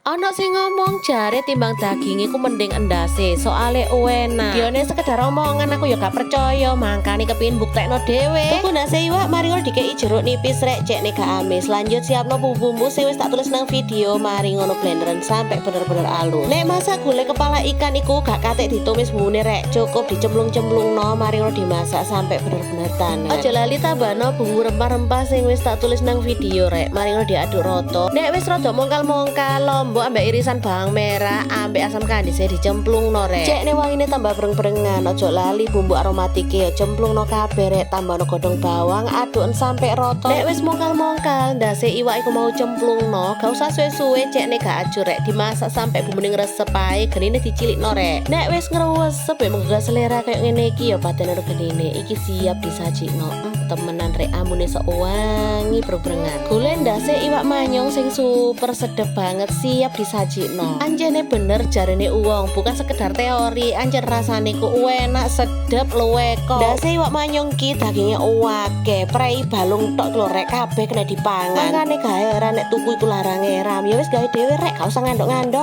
Ono sing ngomong jare timbang daging iku mending endase, soale enak. Yone sekedar omongan, aku ya gak percaya, mangkane kepingin buktekno dhewe. Tuku ndase iwak, mari ngono dikei jeruk nipis, rek, cekne gak amis. Lanjut siapno bumbu-bumbu sing wis tak tulis nang video, mari ngono blenderan sampai bener-bener alus. Nek masak gulai kepala ikan iku gak katek ditumis bumbune, rek, cukup dicemplung-cemplungno, mari ngono dimasak sampai bener-bener tanek. Aja lali tambahno bumbu rempah-rempah sing wis tak tulis nang video, rek, mari ngono diaduk roto. Nek wis rada mongkal-mongkal, lombok ambek irisan bawang merah ambek asam kandise dicemplungno, rek. Cekne wangine tambah breng-brengan. Ojo lali bumbu aromatike ya cemplungno kabeh, rek, tambahno godhong bawang, aduken sampai roto. Nek wis mongkal-mongkal, ndase iwak iku mau cemplungno, gak usah suwe-suwe cekne gak ajur, rek. Dimasak sampai bumbune ngresep ae, genine dicilikno, rek. Nek wis ngresep ya menggugah selera kayak ngene iki ya patenono genine. Iki siap disajikno. Temenan, rek, ambune sok wangi breng-brengan. Gulai ndase iwak manyung sing super sedep banget siap disajikno. Anjene bener jarene uwong, bukan sekedar teori, anjen rasane ku enak, sedep, luweko. Ndase iwak manyung ki dagingnya akeh, prei balung tok lho, rek, kabeh kena dipangan. Makane gak heran nek tuku iku larang eram. Ya wis gawe dhewe, rek, gak usah ngandok-ngandok.